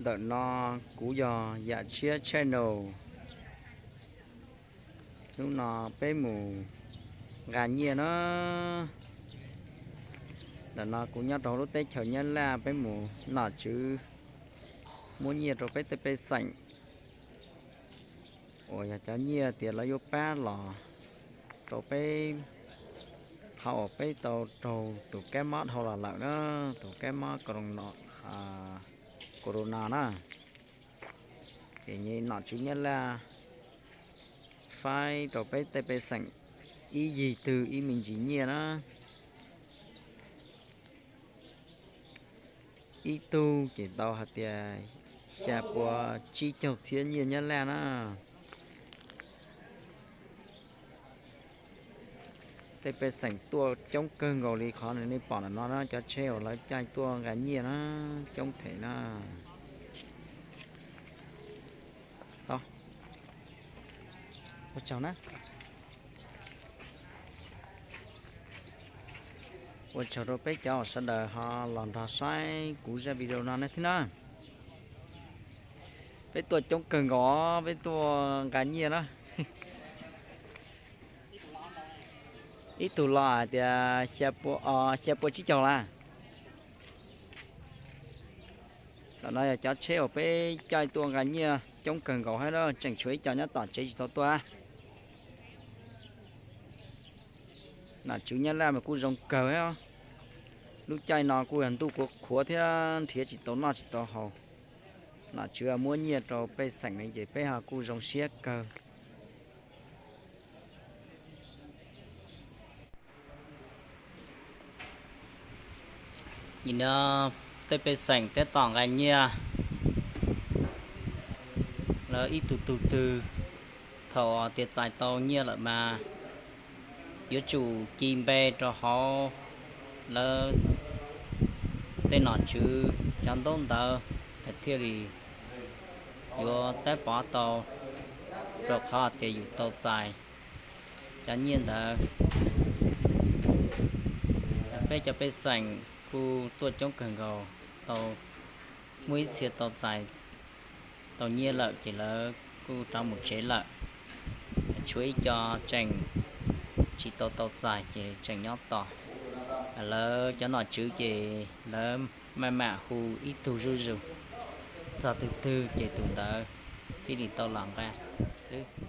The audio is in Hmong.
Ntawm no kuv yog Yam Tshiab Channel. Hnub no peb mus nqa nyiaj na. Ntawm no kuv nyob rau lub teb chaws Nyab Laj, peb mus nom tswv muab nyiaj rau peb tej pej xeem uas yog cov nyiaj tias lawv yuav pab los rau peb qhov uas peb tau raug tus kab mob dhau los lawm na, tus kab mob corona, corona na. Ces nom tswv Nyab Laj faib rau peb tej pej xeem ib yig twg ib me ntsis nyiaj na. Ib tug ces tau hais tias xya pua tsib caug txhiab nyiaj Nyab Laj na. Tej pej xeem tuaj coob kawg nkaus li qhov nej pom ntawm no na, cov tsheb uas lawv caij tuaj nqa nyiaj na, coob them na. Ua tsaug na. Ua tsaug rau peb cov uas sawv daws ho los nrog saib kuv zaj video no na thiab na. Peb tuaj coob kawg nkaus, peb tuaj nqa nyiaj na. Ib tug los hais tias xya pua, xya pua tsib caug las. Ntawm no yog cov tsheb uas peb caij tuaj nqa nyiaj coob kawg nkaus thiab na, tseem tshuav ib co nyob tom tsev tsis tau tuaj. Nom tswv Nyab Laj mas kuj zoo kawg thiab. Lub caij no kuj yog ntuj qhuav qhuav thiab nrhiav tsis tau noj tsis tau haus. Nom tswv muab nyiaj rau pej xeem ne ces peb ho kuj zoo siab kawg. Nim no tej pej xeem tab tom nqa nyiaj, lawv ib tug tug twg thaum tias txais tau nyiaj lawm mas yuav tsum ci npe rau hauv lawv tej nom tswv cov ntaub ntawv es thiaj li yuav tab pov tau, rau qhov tias yus tau txais cov nyiaj ntawd. Peb cov pej xeem kuj tuaj coob kawg nkaus, tau muaj ib txhia tau txais tau nyiaj lawm ces lawv kuj rov mus tsev lawm. Tshuav ib co tseem tsis tau tau txais ces tseem nyob tos. Lawv cov nom tswv ces lawv maj mam hu ib tug zuj zus, txog tus twg ces tus ntawd thiaj li tau los nqa xwb.